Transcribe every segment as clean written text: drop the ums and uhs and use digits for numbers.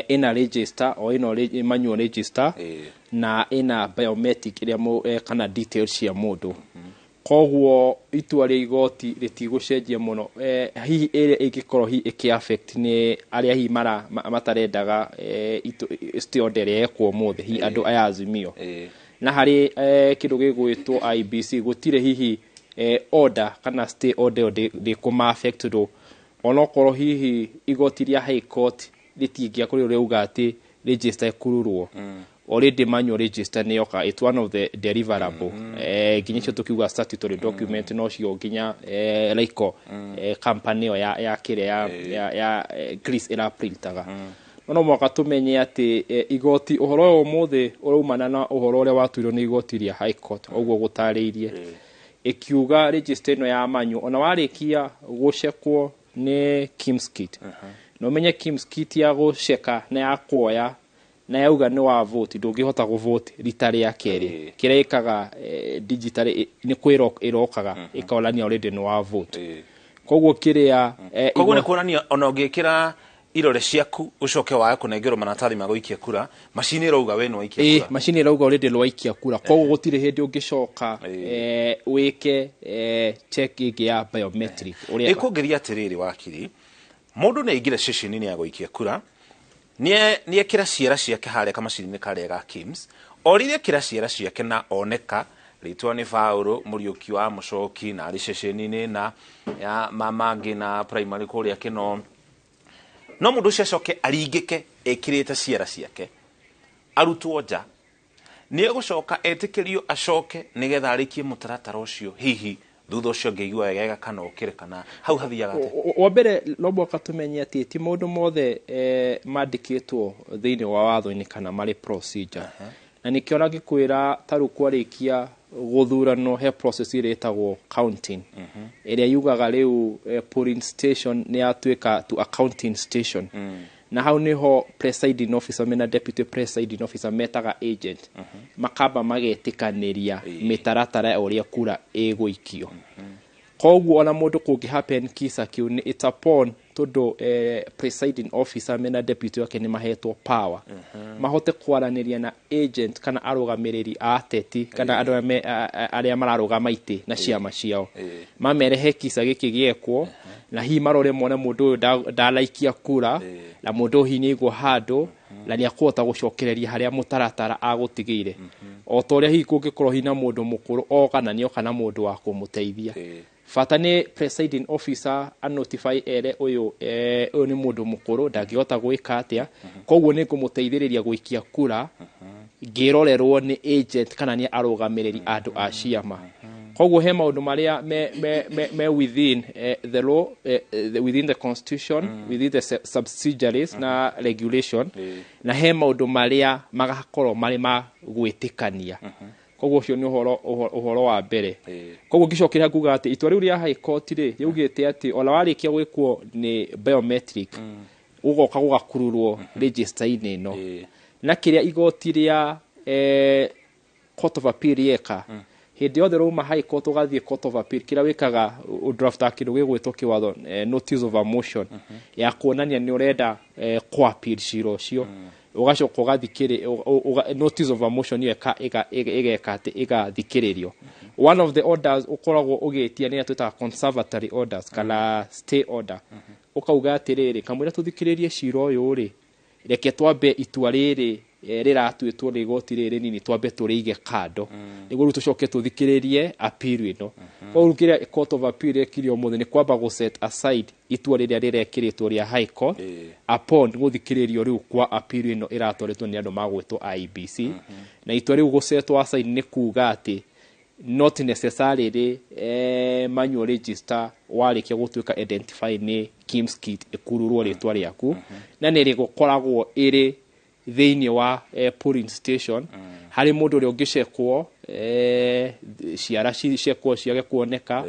Ĩna register o ĩno manual register na ĩna biometric ĩrĩa kana details cia mũndũ. Koguo itua rĩa igoti rĩtigũcenjia mũno. Hihi ĩrĩa ĩngĩkorwo hihi ĩkĩ affect nĩ arĩa hihi matarendaga stay order ĩrĩa yekwo ũmũthĩ, hihi andũ aya Azimio. Na harĩ kĩndũ gĩgwĩtwo IEBC, gũtirĩ hihi order kana stay order ĩyo ndĩkũma affect, tondũ onokorwo hihi igoti rĩa High Court rĩtingĩakorirwo rĩauga atĩ register ĩkururwo, already manual register nĩ yoka. It's one of the deliverable, nginya icio tũkiuga statutory document nocio nginya Ricoh, company ĩyo ya kĩrĩa ya Greece ĩraprintaga. No mũhaka tũmenye atĩ igoti, ũhoro ũyũ ũmũthĩ ũraumana na ũhoro ũrĩa watuirwo nĩ igoti rĩa High Court. Ũguo gũtarĩirie ĩkiuga register ĩno ya manual, ona warĩkia gũcekwo nĩ KIEMS kit, na ũmenye KIEMS kit ya gũceka na ya kuoya na yauga nĩ wa vote, ndũngĩhota gũvote rita rĩa kerĩ. Kĩrĩa ĩkaga digital nĩ kwĩro ĩrokaga ĩkonania already nĩ wa vote. Koguo kĩrĩa Koguo nĩ kuonania ona ũngĩkĩra irore ciaku, ũcoke wage kũnengerwo maratathi ma gũikia kura, macini ĩrauga we nĩ waikia kura. Macini ĩrauga already rwaikia kura, koguo gũtirĩ hĩndĩ ũngĩcoka wĩke check ĩngĩ ya biometric ũrĩa Ĩkũngĩria atĩrĩrĩ, wakiri, mũndũ nĩ aingĩra ceceni-inĩ ya gũikia kura, nĩekĩra ciara ciake harĩa kamacini-inĩ karĩa ga KIEMS. O rĩrĩa ekĩra ciara ciake na oneka rĩtwa nĩ Paũlũ Mũriũki wa Mũcoki na arĩ ceceni-inĩ na ya Mama Ngina Primary kũrĩa Kĩno, no mũndũ ũcio acoke aringĩke ekĩrĩte ciara ciake, arutwo nja, nĩ egũcoka etĩkĩrio acoke nĩgetha arĩkie mũtaratara ũcio? Hihi thutha ũcio angĩigua wega kana ũkĩre kana hau hathiaga atĩa? Wa mbere, no mũhaka tũmenye atĩ ti maũndũ mothe mandĩkĩtwo thĩinĩ wa watho-inĩ kana marĩ procedure, na nĩkĩo ngĩkwĩra ta rĩu kwarĩkia gũthuranwo he process ĩrĩa ĩtagwo counting, ĩrĩa yugaga rĩu polling station nĩ yatuĩka to a counting station, na hau niho presiding officer mena deputy presiding officer metaga agent, makamba magetĩkanĩria mĩtaratara ya ũrĩa kura ĩgũikio. Koguo ona mũndũ kũngĩ happen kisa kĩu nĩ it's upon, tondũ presiding officer mena deputy wake nĩ mahetwo power mahote kwaranĩria na agent kana arũgamĩrĩri a ateti kana andũ arĩa arĩa mararũgama itĩ na ciama ciao, mamere he kisa gĩkĩ gĩekwo, na hihi marore mone mũndũ ũyũ ndanaikia kura, na mũndũ ũyũ hihi nĩaigwo handũ na nĩ akũhota gũcokereria harĩa mũtaratara agũtigĩire, o ta ũrĩa hihi kũngĩkorwo hihi na mũndũ mũkũrũ oka na nĩoka na mũndũ wa kũmũteithia. Bata nĩ presiding officer anotify ere ũyũ, ũyũ nĩ mũndũ mũkũrũ, ndangĩhota gwĩka atĩa, koguo nĩ ngũmũteithĩrĩria gũikia kura ngĩrorerwo nĩ agent kana nĩ arũgamĩrĩri andũ a ciama. Koguo he maũndũ marĩa me within the law, within the constitution, within the subsidiaries na regulation, na he maũndũ marĩa magakorwo marĩ ma gwĩtĩkania. Koguo ũcio nĩ ũhoro wa mbere. Koguo ngĩcokeria nguga atĩ itua rĩu rĩa High Court rĩ, rĩaugĩte atĩ ona warĩkia gwĩkwo nĩ biometric, gũgoka gũgakururwo register-inĩ ĩno. Na kĩrĩa igoti rĩa Court of Appeal rĩeka, hĩndĩ yothe rauma High Court ũgathiĩ Court of Appeal, kĩrĩa wĩkaga ũdraftaga kĩndũ gĩgwĩtwo kĩwatho, notice of a motion ya kuonania nĩ ũrenda kũ appeal cira ũcio. Ũgacoka ũgathikĩrĩ notice of a motion ĩyo ĩgeka atĩ ĩgathikĩrĩrio. One of the orders ũkoragwo ũgĩtia nĩ twĩtaga conservatory orders kana stay order, ũkauga atĩrĩrĩ, kamũira tũthikĩrĩrie cira ũyũ rĩ, reke twambe itua rĩrĩ rĩratuĩtwo nĩ igoti rĩrĩ nini twambe tũrĩige kando, nĩguo rĩu tũcoke tũthikĩrĩrie appeal ĩno. Koguo rĩu kĩrĩa Court of Appeal ĩkire ũmũthĩ nĩ kwamba gũ set aside itua rĩrĩa rĩrekĩrĩtwo rĩa High Court upon gũthikĩrĩrio rĩu kwa appeal ĩno ĩratwarĩtwo nĩ andũ magwĩtwo IEBC. Na itua rĩu gũsetwo aside nĩ kuga atĩ not necessarily manual register warĩkia gũtuĩka identify nĩ KIEMS kit ĩkururwo rĩtwa rĩaku, na nĩ rĩgũkoragwo ĩrĩ thĩinĩ wa polling station harĩ mũndũ ũrĩa ũngĩcekwo, ciara cekwo ciage kuoneka,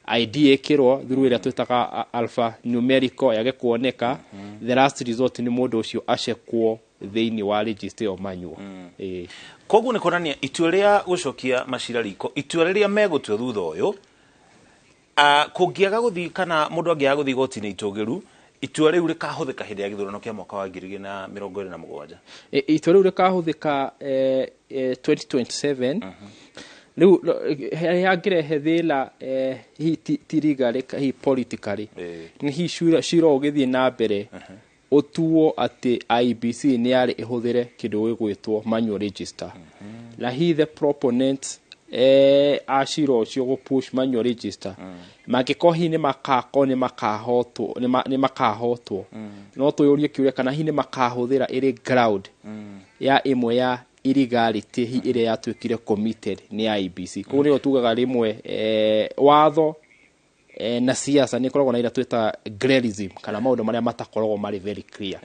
ID ĩkĩrwo through ĩrĩa twĩtaga alpha numerical yage kuoneka, the last result nĩ mũndũ ũcio acekwo thĩinĩ wa register ĩyo manual. Koguo nĩ kuonania itua rĩa gũcokia macira riko, itua rĩrĩa megũtua thutha ũyũ, kũngĩaga gũthiĩ kana mũndũ angĩaga gũthiĩ igoti-inĩ itũgĩru, Itua rĩu rĩkahũthĩka hĩndĩ ya gĩthurano kĩa mwaka wa 2027. Itua rĩu rĩkahũthĩka 2027. Rĩu hangĩrehe thĩna, hihi ti legally, hihi politically, nĩ hihi cira ũgĩthiĩ na mbere ũtuo atĩ IEBC nĩ yarĩ ĩhũthĩre kĩndũ gĩgwĩtwo manual register, na hihi the proponents a cira ũcio gũ push manual register mangĩkorwo hihi nĩ makakorwo nĩ makahotwo, no tũyũrie kĩũria kana hihi nĩ makahũthĩra ĩrĩ ground ya ĩmwe ya illegality hihi ĩrĩa yatuĩkire committed nĩ IEBC. Koguo nĩyo tugaga rĩmwe watho na siasa nĩ ĩkoragwo na ĩrĩa twĩtaga greyism, kana maũndũ marĩa matakoragwo marĩ very clear.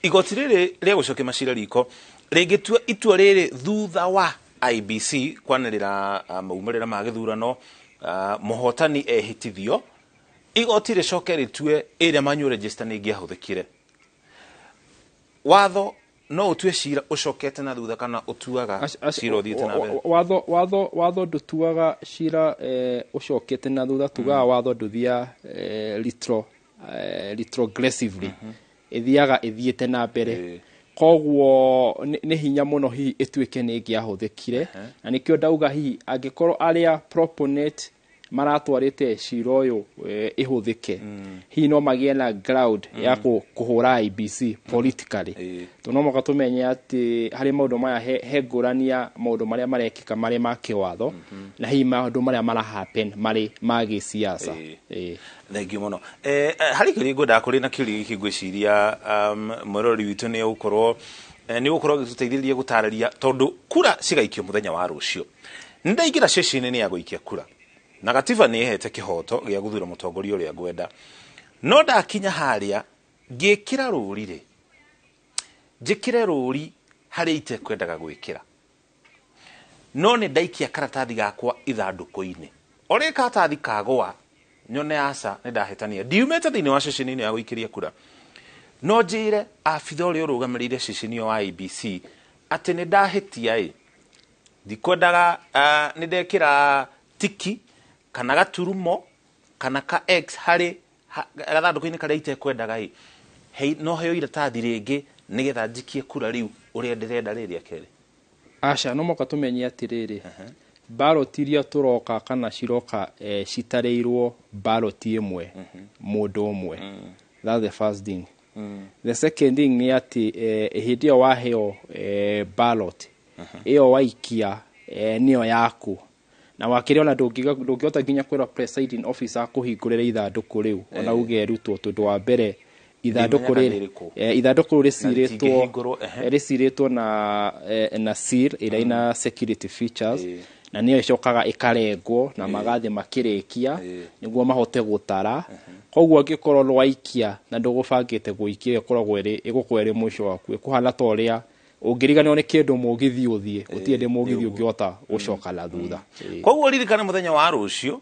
Igoti rĩrĩ rĩa gũcokia macira riko rĩngĩtua itua rĩrĩ thutha wa IEBC kwanĩrĩra maumĩrĩra ma gĩthurano, mũhotani ehĩtithio, igoti rĩcoke rĩtue ĩrĩa manual register nĩ ĩngĩahũthĩkire, watho no ũtue cira ũcokete na thutha kana ũtuaga cira ũthiĩte na mbere? Watho ndũtuaga cira ũcokete na thutha. Tugaga watho ndũthiaga retrogressively, ĩthiaga ĩthiĩte na mbere. Koguo nĩ hinya mũno hihi ĩtuĩke nĩ ĩngĩahũthĩkire, na nĩkĩo ndauga hihi angĩkorwo arĩa proponent maratwarĩte cira ũyũ ĩhũthĩke, hihi no magĩe na ground ya kũhũra IEBC politically. Tondũ no mũhaka tũmenye atĩ harĩ maũndũ maya he ngũrani ya maũndũ marĩa marekĩka marĩ ma kĩwatho na hihi maũndũ marĩa mara happen marĩ ma gĩsiasa. Thengiũ mũno. Harĩ kĩũria ngwendaga kũrĩ na kĩũria gĩkĩ ngwĩciria mwĩroreri witũ nĩ ũgũkorwo ũgĩtũteithĩrĩria gũtarĩria, tondũ kura cigaikio mũthenya wa rũciũ. Nĩ ndaingĩra ceceni-inĩ ya gũikia kura na gatiba nĩ ĩhete kĩhoto gĩa gũthura mũtongoria ũrĩa ngwenda, no ndakinya harĩa ngĩkĩra rũri rĩ, njĩkĩre rũri harĩa itekwendaga gwĩkĩra, no nĩ ndaikia karatathi gakwa ithandũkũ-inĩ, o rĩrĩ karatathi kagwa nyone aca nĩ ndahĩtania, ndiumĩte thĩinĩ wa ceceni ĩno ya gũikĩria kura, no njĩre abitha ũrĩa ũrũgamĩrĩire ceceni ĩyo wa IEBC atĩ nĩ ndahĩtia ĩ, ndikwendaga, nĩ ndekĩra tiki kana gaturumo kana ka X harĩ gathandũkũ-inĩ karĩa itekwendaga ĩ, no heo iratathi rĩngĩ nĩgetha njikie kura rĩu ũrĩa ndĩrenda rĩrĩa kerĩ? Aca, no mũhaka tũmenye atĩrĩrĩ, ballot iria tũroka kana ciroka citarĩirwo ballot ĩmwe mũndũ ũmwe. That's the first thing. The second thing nĩ atĩ hĩndĩ ĩyo waheo ballot ĩyo waikia, nĩyo yaku, na wakĩrĩ ona ndũngĩhota nginya kwĩra presiding officer akũhingũrĩre ithandũkũ rĩu ona uge ĩrutwo, tondũ wa mbere ithandũkũ Ndĩmenyaga rĩrĩ nĩ rĩrĩkũ. Ithandũkũ rĩu Na rĩcirĩtwo rĩtingĩhingũrwo, ehe. Rĩcirĩtwo na seal ĩrĩa ina security features, na nĩyo ĩcokaga ĩkarengwo na magathiĩ makĩrĩkia nĩguo mahote gũtara. Koguo angĩkorwo nĩwaikia na ndũgũbangĩte gũikia, ĩkoragwo ĩrĩ ĩgũkorwo ĩrĩ mũico waku. Ĩkũhana ta ũrĩa ũngĩriganĩrwo nĩ kĩndũ mũgithi ũthiĩ, gũtirĩ hĩndĩ mũgithi ũngĩhota gũcoka na thutha. Koguo ririkane mũthenya wa rũciũ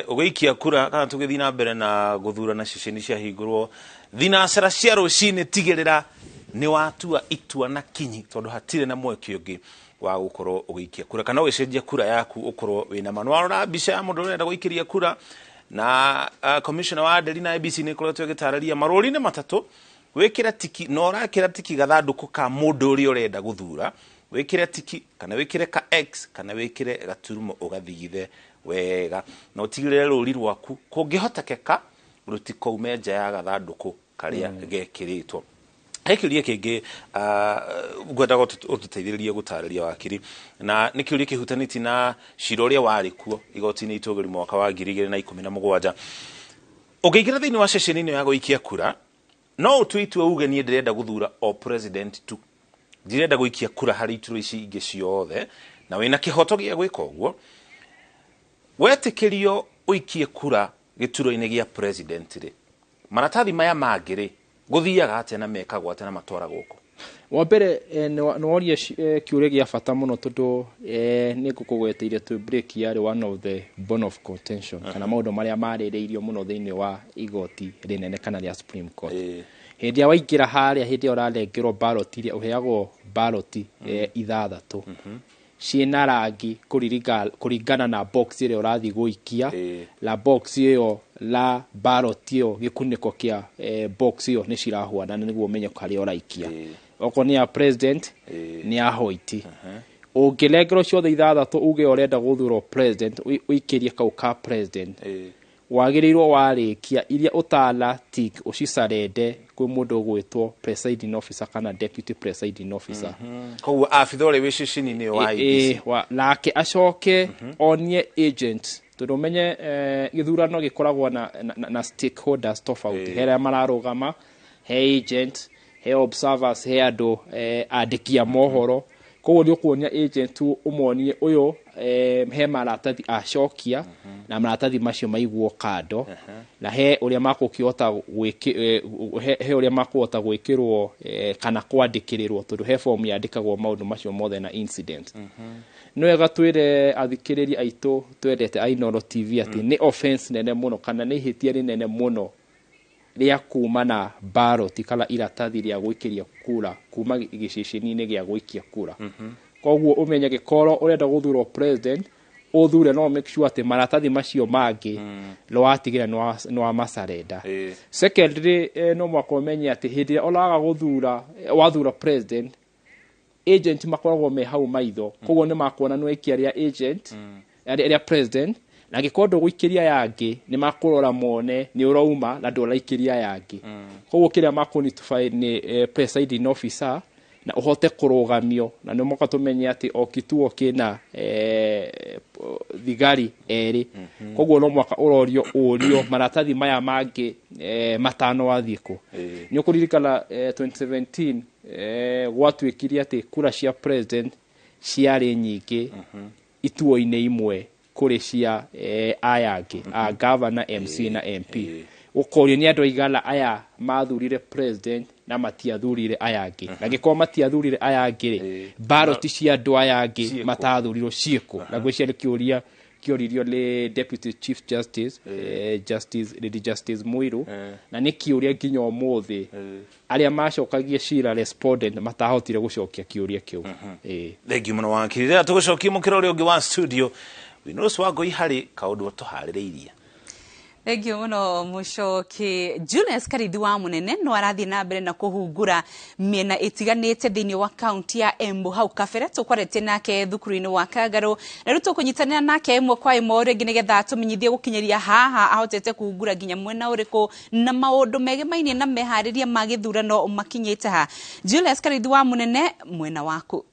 ũgĩikia kura kana tũgĩthiĩ na mbere na gũthurana ceceni ciahingũrwo thinacara cia rũcinĩ, tigĩrĩra nĩ watua itua na kinyi, tondũ hatirĩ na mweke ũngĩ wa gũkorwo ũgĩikia kura kana ũgĩcenjia kura yaku ũkorwo wĩna ma. Nĩwarora mbica ya mũndũ ũrenda gũikĩria kura na commissioner wa nderi na IEBC nĩ ĩkoretwo ĩgĩtarĩria marũri-inĩ matatũ: wĩkĩre tiki na ũrakĩra tiki gathandũkũ ka mũndũ ũrĩa ũrenda gũthura, wĩkĩre tiki kana wĩkĩre ka X kana wĩkĩre gaturumo ũgathigithe wega, na ũtigĩrĩre rũri rwaku kũngĩhotekeka rũtikaume nja ya gathandũkũ karĩa gekĩrĩtwo. He kĩũria kĩngĩ ngwendaga ũtũteithĩrĩrie gũtarĩria, wakiri, na nĩ kĩũria kĩhutanĩtie na cira ũrĩa warĩ kuo igoti-inĩ itũgĩru mwaka wa 2017. Ũngĩingĩra thĩinĩ wa ceceni ĩno ya gũikia kura, no ũtue itua uge niĩ ndĩrenda gũthura o president tu, ndirenda gũikia kura harĩ iturwa ici ingĩ ciothe, na wĩna kĩhoto gĩa gwĩka ũguo. Wetĩkĩrio ũikie kura gĩturwa-inĩ gĩa president rĩ, maratathi maya mangĩ rĩ, gũthiaga atĩa na mekagwo atĩa na matwaragwo kũ? Wa mbere, nĩ woria kĩũria gĩa bata mũno, tondũ nĩ ngũkũgweteire twĩ break, yarĩ one of the bone of contention kana maũndũ marĩa marĩrĩirio mũno thĩinĩ wa igoti rĩnene kana rĩa Supreme Court. Hĩndĩ ĩrĩa waingĩra harĩa, hĩndĩ ĩrĩa ũranengerwo ballot iria ũheagwo ballot ithathatũ. Ciĩna rangi kũringana na box ĩrĩa ũrathiĩ gũikia, la box ĩyo la ballot ĩyo, gĩkunĩko kĩa box ĩyo nĩ cirahuanana nĩguo ũmenye harĩa ũraikia. Okorwo nĩ ya president, nĩ ya white. Ũngĩnengerwo ciothe ithathatũ, uge ũrenda gũthurwo president, ũikĩrie kau ka president. Wagĩrĩirwo warĩkia iria ũtana tick, ũcicarende kwĩ mũndũ ũgwĩtwo presiding officer kana deputy presiding officer. Koguo abitha ũrĩa wĩ ceceni-inĩ wa IEBC. Nake acoke onie agent, tondũ ũmenye gĩthurano gĩkoragwo na stakeholders tofauti. He arĩa mararũgama, he agent, he observers, he andũ andĩki a mohoro. Koguo nĩ ũkuonia agent, ũmonie ũyũ he maratathi acokia, na maratathi macio maigwo kando, na he ũrĩa makũkĩhota he ũrĩa makũhota gwĩkĩrwo kana kwandĩkĩrĩrwo, tondũ he form yandĩkagwo maũndũ macio mothe na incident. Nĩ wega twĩre athikĩrĩria aitũ twendete a Inooro TV atĩ nĩ offense nene mũno, kana nĩ ihĩtia rĩnene mũno rĩa kuma na ballot kana iratathi rĩa gũikĩria kura kuma gĩceceni-inĩ gĩa gũikia kura. Koguo ũmenye gĩkorwo ũrenda gũthurwo president, ũthure, no make sure atĩ maratathi macio mangĩ nĩ watigĩra nĩ wamacarenda. Secondly, no mũhaka ũmenye atĩ hĩndĩ ĩrĩa ũraga gũthura, wathura president, agent makoragwo me hau maitho. Koguo nĩ makuona nĩ waikia rĩa agent, rĩa president, na angĩkorwo ndũgũikĩria yangĩ, nĩ makũrora mone nĩ ũrauma na ndũraikĩria yangĩ. Koguo kĩrĩa makũ notify nĩ presiding officer na ũhote kũrũgamio. Na nĩ mũhaka tũmenye atĩ o kituo kĩna thigari erĩ. Koguo no mũhaka ũrorio ũrio maratathi maya mangĩ matano wathiĩ kũ. Nĩ ũkũririkana 2017 gwatuĩkire atĩ kura cia president ciarĩ nyingĩ ituo-inĩ imwe kũrĩ cia aya angĩ a governor, MC na MP. Ũkorio nĩ andũ aigana aya mathurire president na matiathurire aya angĩ, na angĩkorwo matiathurire aya angĩ rĩ, ballot cia andũ aya angĩ Ciĩkũ? Matathurirwo ciĩkũ? Na ngwĩciria nĩ kĩũria kĩoririo nĩ Deputy Chief Justice, Justice Lady Justice Muiru, na nĩ kĩũria nginya ũmũthĩ arĩa macokagia cira, respondent, matahotire gũcokia kĩũria kĩu. Thengiũ mũno wakiri. Rĩrĩa tũgũcokia mũkĩra ũrĩa ũngĩ wa studio, Winrose Wangũi, harĩ kaũndũ tũharĩrĩirie. Thengio mũno mũcoki. Julius Karithi wa Mũnene no arathiĩ na mbere na kũhungura mĩena ĩtiganĩte thĩinĩ wa kaunti ya Embu. Hau kabere tũkwarĩtie nake thukuru-inĩ wa Kangarũ, na rĩu tũkũnyitanĩra nake ĩmwe kwa ĩmwe rĩngĩ nĩgetha tũmenyithie gũkinyĩria haha ahotete kũhungura nginya mwena ũrĩkũ, na maũndũ megemainie na meharĩria ma gĩthurano makinyĩte ha. Julius Karithi wa Mũnene, mwena waku.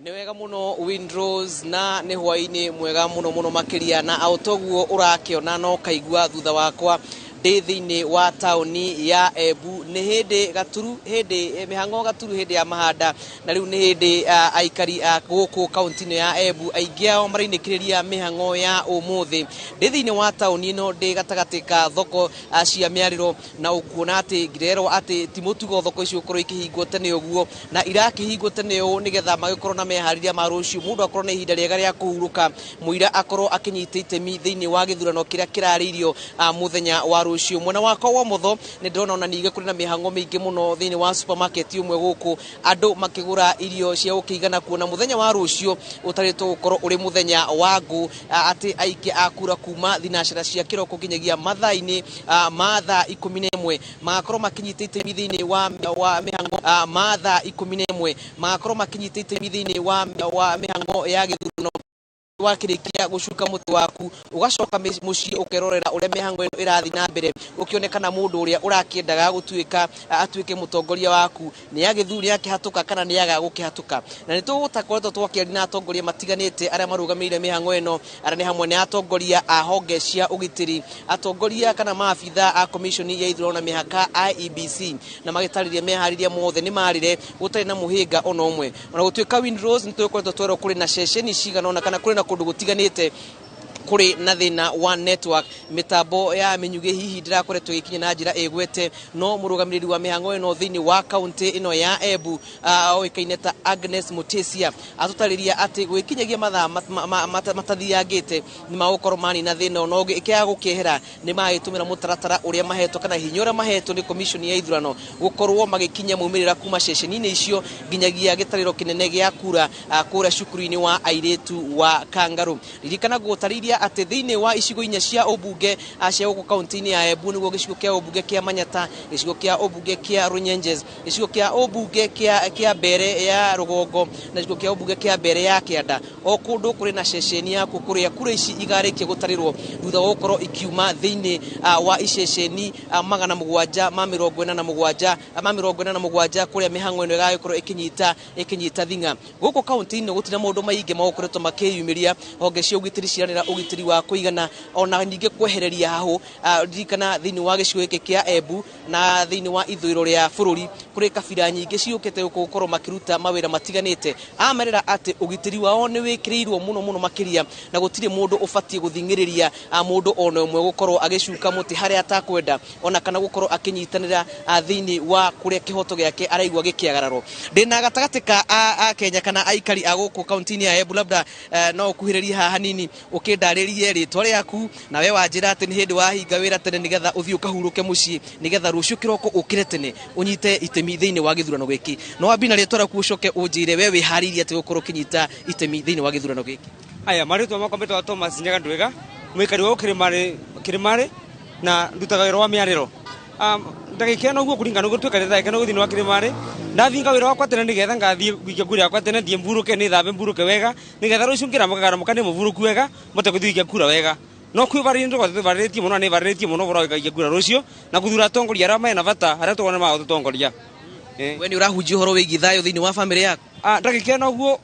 Nĩ wega mũno Windrose, na nĩ hwaĩ-inĩ mwega mũno mũno makĩria. Na o toguo ũrakĩona no kaigua thutha wakwa, ndĩ thĩinĩ wa taũni ya Embu. Nĩ hĩndĩ gaturu, hĩndĩ mĩhang'o gaturu, hĩndĩ ya mahanda, na rĩu nĩ hĩndĩ aikari a gũkũ kaunti-inĩ ya Embu aingĩ ao marainĩkĩrĩria mĩhang'o ya ũmũthĩ. Ndĩ thĩinĩ wa taũni ĩno, ndĩ gatagatĩ ka thoko cia mĩarĩro, na ũkuona atĩ ngirerwo atĩ ti mũtugo thoko icio gũkorwo ikĩhingwo tene ũguo, na irakĩhingwo tene ũũ nĩgetha magĩkorwo na meharĩria ma rũciũ, mũndũ akorwo na ihinda rĩega rĩa kũhurũka mũira akorwo akĩnyita itemi thĩinĩ wa gĩthurano kĩrĩa kĩrarĩirio mũthenya wa rũciũ. Mwena wakwa wa ũmotho nĩ ndĩrona ona ningĩ kũrĩ na mĩhang'o mĩingĩ mũno thĩinĩ wa supermarket ũmwe gũkũ, andũ makĩgũra irio cia gũkĩigana, kuona mũthenya wa rũciũ ũtarĩtwo gũkorwo ũrĩ mũthenya wa ngũ, atĩ aikia a kura kuma thinacara cia kĩroko nginyagia mathaa-inĩ ma thaa 11 magakorwo makĩnyita itemi thĩinĩ wa mĩhang'o ma thaa 11 magakorwo makĩnyita itemi thĩinĩ wa mĩhang'o ya gĩthurano. Wakĩrĩkia gũcuka mũtĩ waku, ũgacoka mũciĩ ũkerorera ũrĩa mĩhang'o ĩno ĩrathiĩ na mbere, ũkĩonekana mũndũ ũrĩa ũrakĩendaga gũtuĩka atuĩke mũtongoria waku nĩ agĩthu nĩ akĩhatũka kana nĩ aga gũkĩhatũka. Na nĩ tũgũtakoretwo twakĩaria na atongoria matiganĩte arĩa marũgamĩrĩire mĩhang'o ĩno, arĩa nĩ hamwe na atongoria a honge cia ũgitĩri, atongoria kana maabitha a commission ya ithurano na mĩhaka IEBC, na magĩtarĩria meharĩria mothe nĩ marĩre gũtarĩ na mũhĩnga ona ũmwe. Ona gũtuĩka Windrose nĩ tũkoretwo twerwo kũrĩ na ceceni cigana ũna kana kũrĩ na kũndũ gũtiganĩte kũrĩ na thĩna wa network, mĩtambo ya mĩnyugĩ hihi ndĩrakoretwo ĩgĩkinya na njĩra ĩgwete. No mũrũgamĩrĩri wa mĩhang'o ĩno thĩinĩ wa kaunti ĩno ya Embu oĩkaine ta Agnes Mutesia atũtarĩria atĩ gwĩkinyagia mathaa matathiangĩte nĩ magũkorwo manina thĩna, no ĩkĩaga gũkĩehera nĩ magĩtũmĩra mũtaratara ũrĩa mahetwo kana hinya ũrĩa mahetwo nĩ commission ya ithurano gũkorwo magĩkinya maumĩrĩra kuma ceceni-inĩ icio nginyagia gĩtarĩro kĩnene gĩa kura kũrĩa cukuru-inĩ wa airĩtu wa Kangarũ. Ririkana gũtarĩria atĩ thĩinĩ wa icigo inya cia ũmbunge cia gũkũ kaunti-inĩ ya Embu, nĩguo gĩcigo kĩa ũmbunge kĩa Manyata, gĩcigo kĩa ũmbunge kĩa Runyenjes, gĩcigo kĩa ũmbunge kĩa Mbere ya Rũgongo na gĩcigo kĩa ũmbunge kĩa Mbere ya Kĩanda, o kũndũ kũrĩ na ceceni yaku kũrĩa kura ici igarĩkia gũtarĩrwo thutha wa gũkorwo ikiuma thĩinĩ wa iceceni 747 ma 47 kũrĩa mĩhang'o ĩno ĩgagĩkorwo ĩkĩnyita thing'a. Gũkũ kaunti-inĩ gũtirĩ maũndũ maingĩ magũkoretwo makĩyumĩria, honge cia ũgitĩri ciranĩra ũgitĩri wa kũigana ona ningĩ kwehereria hahũ. Ririkana thĩinĩ wa gĩcigo gĩkĩ kĩa Embu na thĩinĩ wa ithũĩro rĩa bũrũri kũrĩ kabira nyingĩ ciũkĩte gũkũ gũkorwo makĩruta mawĩra matiganĩte. Amerera atĩ ũgitĩri wao nĩ wĩkĩrĩirwo mũno mũno makĩria na gũtirĩ mũndũ ũbatiĩ gũthing'ĩrĩria mũndũ ona ũmwe gũkorwo agĩcuka mũtĩ harĩa atakwenda ona kana gũkorwo akĩnyitanĩra thĩinĩ wa kũrĩa kĩhoto gĩake araigua gĩkĩagararwo. Ndĩna gatagatĩ ka a Kenya kana aikari a gũkũ kaunti-inĩ ya Embu, labda no ũkuhĩrĩrie haha hanini ũkĩndarĩrie rĩtwa rĩaku na we wanjĩra atĩ nĩ hĩndĩ wahinga wĩra tene nĩgetha ũthiĩ ũkahurũke mũciĩ nĩgetha rũciũ kĩroko ũkĩre tene ũnyite itemi thĩinĩ wa gĩthurano gĩkĩ. No wambie na rĩtwa rĩaku ũcoke ũnjĩre we wĩharĩirie atĩ gũkorwo ũkĩnyita itemi thĩinĩ wa gĩthurano gĩkĩ. Aya, marĩtwa makwa metagwo Thomas Nyagandwega, mũikari wa Kĩrĩmarĩ na ndutaga wĩra wa mĩarĩro. Ndagĩkena ũguo kũringana ũguo twĩkarĩte ndagĩkena ũguo thĩinĩ wa Kĩrĩmarĩ. Ndathinga wĩra wakwa tene nĩgetha ngathiĩ gũikia kura yakwa tene, thiĩ mburũke, nĩthambe mburũke wega nĩgetha rũciũ ngĩramuka ngaramuka ndĩ mũburũku wega mbote gũthiĩ gũikia kura wega. No kwĩbarĩria nĩ tũbarĩrĩtie mũno na nĩbarĩrĩtie mũno ũhoro wa gũikia kura rũciũ na gũthura atongoria arĩa mena bata arĩa tũkona magũtũtongoria. We nĩ ũrahunjia ũhoro wĩgiĩ thayũ thĩinĩ wa bamĩrĩ yaku? Ndagĩkena ũguo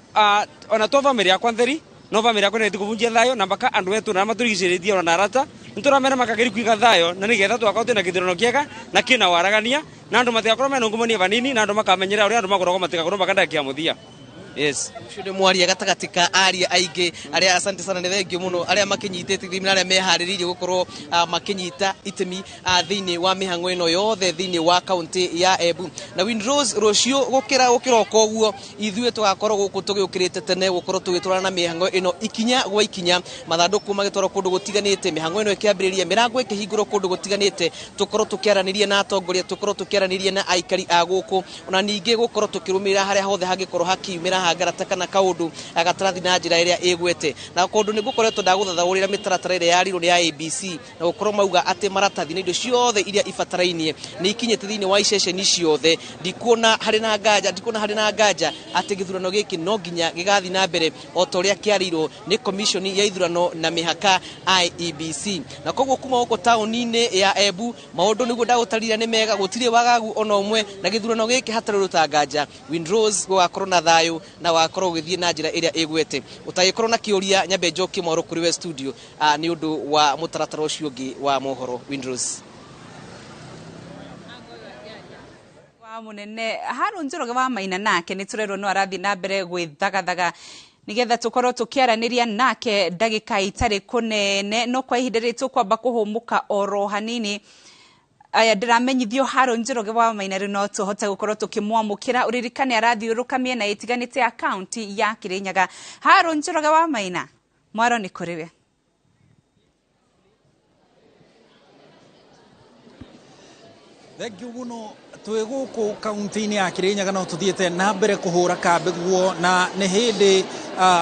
ona to bamĩrĩ yakwa ntheri no bamĩrĩ yakwa nĩ kũbunjia thayũ na mpaka andũ etu na matũrigicĩrĩtie ona arata nĩtũramera makageri kũiga thayũ na nĩgetha twakorwo twĩna gĩthurano kĩega na kĩna waragania na andũ matigakorwo mena ungumania vanini na andũ makamenyera ũrĩa andũ makoragwo matigakorwo mpaka ndagĩka ya mũthia. Yes. Ũcio nĩ mwaria gatagatĩ ka aria aingĩ arĩa, asante sana, nĩ thengio mũno, arĩa makĩnyitĩte itemi na arĩa meharĩrĩirie gũkorwo makĩnyita itemi thĩinĩ wa mĩhang'o ĩno yothe thĩinĩ wa kaunti ya Embu. Na Windrose, rũciũ gũkĩra gũkĩroka ũguo ithuĩ tũgakorwo gũkũ tũgĩũkĩrĩte tene gũkorwo tũgĩtwarana na mĩhang'o ĩno ikinya gwa ikinya, mathandũkũ magĩtwarwo kũndũ gũtiganĩte, mĩhang'o ĩno ĩkĩambĩrĩria, mĩrango ĩkĩhingũrwo kũndũ gũtiganĩte, tũkorwo tũkĩaranĩria na atongoria, tũkorwo tũkĩaranĩria na aikari a gũkũ, ona ningĩ gũkorwo tũkĩrũmĩrĩra harĩa hothe hangĩkorwo hakiumĩra hangarata kana kaũndũ gatarathi na njĩra ĩrĩa ĩgwete. Na kũndũ nĩ gũkoretwo ndagũthathaũrĩra mĩtaratara ĩrĩa yarirwo nĩ IEBC na gũkorwo mauga atĩ maratathi na indo ciothe iria ibatarainie nĩ ikinyĩte thĩinĩ wa iceceni ciothe. Ndikuona harĩ na nganja, ndikuona harĩ na nganja atĩ gĩthurano gĩkĩ no nginya gĩgathiĩ na mbere o ta ũrĩa kĩarĩirwo nĩ commission ya ithurano na mĩhaka IEBC. Na koguo kuma gũkũ taũni-inĩ ya Embu maũndũ nĩguo ndagũtarĩria nĩ mega, gũtirĩ wagagu ona ũmwe, na gĩthurano gĩkĩ hatarĩ rũtanganja Windrose gũgakorwo na thayũ na wakorwo ũgĩthiĩ na njĩra ĩrĩa ĩgwete. Ũtagĩkorwo na kĩũria, nyambe njokie mwaro kũrĩ we studio nĩ ũndũ wa mũtaratara ũcio ũngĩ wa mohoro. Windrose. Wa munene Haru Njoroge wa Maina nake nĩ tũrerwo no arathiĩ na mbere gwĩthagathaga nigetha tũkorwo tũkĩaranĩria nake ndagĩka itarĩ kũnene, no kwa ihinda rĩrĩ tũkwamba kũhũmũka oro hanini. Aya, ndĩramenyithio Haru Njoroge wa Maina rĩu no tũhote gũkorwo tũkĩmwamũkĩra. Ũririkane arathiũrũrũka mĩena ĩtiganĩte ya kaunti ya Kirinyaga. Haru Njoroge wa Maina, mwaro nĩ kũrĩ we. Thengiũ mũno. Twĩ gũkũ kaunti-inĩ ya Kirinyaga no tũthiĩte na mbere kũhũra kambĩ guo, na nĩ hĩndĩ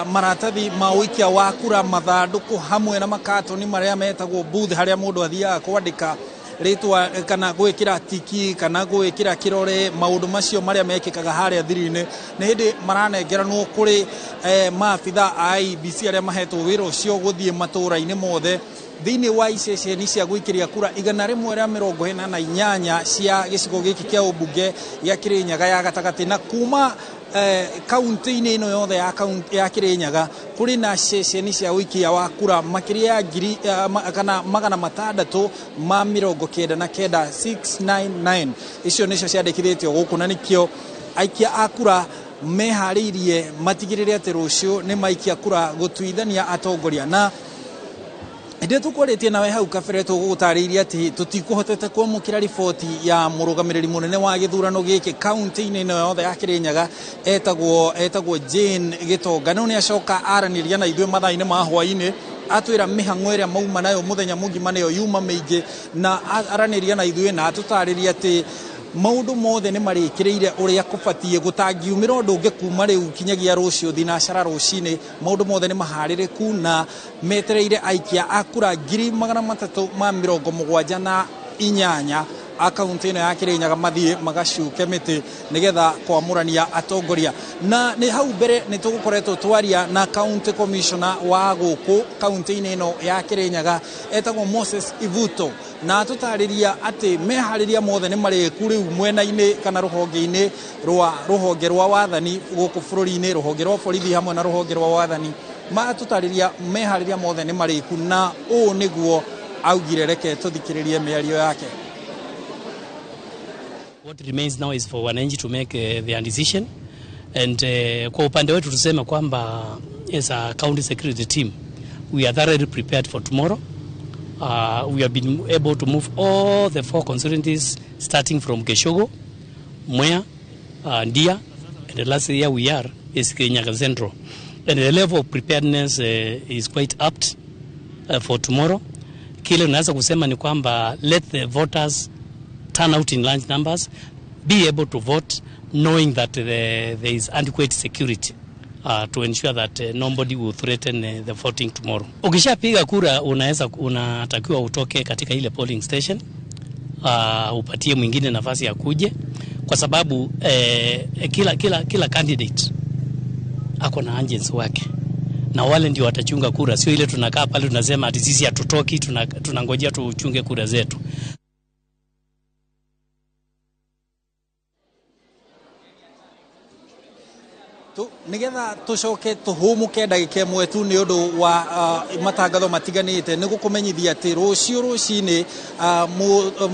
maratathi ma ũikia wa kura, mathandũkũ hamwe na makatoni marĩa metagwo booth, harĩa mũndũ athiaga kwandĩka rĩtwa kana gwĩkĩra tiki kana gwĩkĩra kĩrore, maũndũ macio marĩa mekĩkaga harĩa thiri-inĩ, nĩ hĩndĩ maranengeranwo kũrĩ maabitha a IEBC arĩa mahetwo wĩra ũcio gũthiĩ matũũra-inĩ mothe thĩinĩ wa iceceni cia gũikĩria kura 148 cia gĩcigo gĩkĩ kĩa ũmbunge gĩa Kirinyaga ya gatagatĩ. Na kuma kaunti-inĩ ĩno yothe ya kaunti ya Kirinyaga kũrĩ na ceceni cia ũikia wa kura makĩria ya ngiri kana 699, 699, icio nĩcio ciandĩkithĩtio gũkũ, na nĩkĩo aikia a kura meharĩirie matigĩrĩre atĩ rũciũ nĩ maikia kura gũtuithania atongoria na Hĩndĩ ĩrĩa tũkwarĩtie nawe hau kabere tũgũgũtarĩirie atĩ tũtikũhotete kwamũkĩra riboti ya mũrũgamĩrĩri mũnene wa gĩthurano gĩkĩ kaunti-inĩ ĩno yothe ya Kĩrĩnyaga etagwo Jane Gĩtonga. No nĩ acoka aranĩria na ithuĩ mathaa-inĩ ma hwaĩ-inĩ, atwĩra mĩhang'o ĩrĩa mauma nayo mũthenya mũgima nĩyo yuma mĩingĩ, na aranĩria na ithuĩ na atũtarĩria atĩ maũndũ mothe nĩ marĩkĩrĩire ũrĩa kũbatiĩ, gũtangiumĩra ũndũ ũngĩ kuma rĩu kinyagia rũciũ thinacara rũcinĩ. Maũndũ mothe nĩ maharĩrĩku na metereire aikia a kura 378,000 a kaunti ĩno ya Kĩrĩnyaga mathiĩ magacuke mĩtĩ nĩgetha kwamũrania atongoria. Na nĩ hau mbere nĩ tũgũkoretwo twaria na county commissioner wa gũkũ kaunti-inĩ ĩno ya Kĩrĩnyaga etagwo Moses Ivuto, na atũtarĩria atĩ meharĩria mothe nĩ marĩku rĩu mwena-inĩ kana rũhonge-inĩ rwa rũhonge rwa wathani gũkũ bũrũri-inĩ, rũhonge rwa borithi hamwe na rũhonge rwa wathani. Matũtarĩria meharĩria mothe nĩ marĩku, na ũũ nĩguo augire. Reke tũthikĩrĩrie mĩario yake. What remains now is for wananchi to make their decision, and kwa upande wetu tuseme kwamba as a county security team we are thoroughly prepared for tomorrow. We have been able to move all the 4 constituencies starting from Geshogo, Mwea, Ndia, and the last year we are is Kirinyaga Central. And the level of preparedness is quite apt for tomorrow. Kile unaweza kusema ni kwamba let the voters turn out in large numbers, be able to vote knowing that there is adequate security to ensure that nobody will threaten the voting tomorrow. Ukishapiga kura unatakiwa utoke katika ile polling station, upatie mwingine nafasi ya kuje, kwa sababu kila candidate ako na agents wake, na wale ndio watachunga kura. Sio ile tunakaa pale tunasema ati sisi hatutoki, tunangojea tuchunge kura zetu. Nigetha tucoke tuhumuke ndagika ĩmwe tu nĩ ũndũ wa matangatho matiganĩte, nĩ gũkũmenyithia atĩ rũciũ rũcinĩ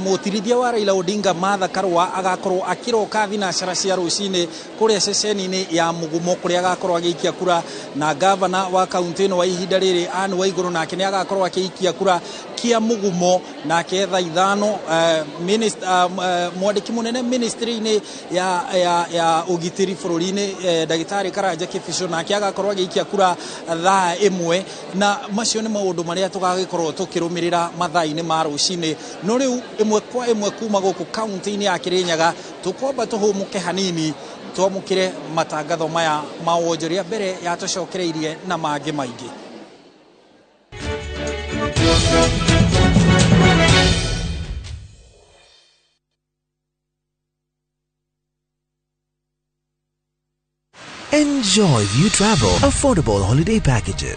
mũtirithia wa Raila Odinga Martha Karua agakorwo akĩroka thinacara cia rũcinĩ kũrĩa ceceni-inĩ ya Mũgumo kũrĩa agakorwo agĩikia kura, na gavana wa kaunti ĩno wa ihinda rĩrĩ Anne Waigũrũ nake nĩ agakorwo akĩikia kura kia Mũgumo. Nake thaa 5 mwandĩki mũnene ministry-inĩ ya ũgitĩri bũrũri-inĩ ndagĩtarĩ Karanja Kĩbico nake agakorwo agĩikia kura thaa 1. Na macio nĩ maũndũ marĩa tũgagĩkorwo tũkĩrũmĩrĩra mathaa-inĩ ma rũcinĩ. No rĩu ĩmwe kwa ĩmwe kuma gũkũ kaunti-inĩ ya Kĩrĩnyaga tũkwamba tũhũmũke hanini twamũkĩre matangatho maya ma wonjoria mbere ya tũcokereirie na mangĩ maingĩ. Enjoy View Travel affordable holiday packages.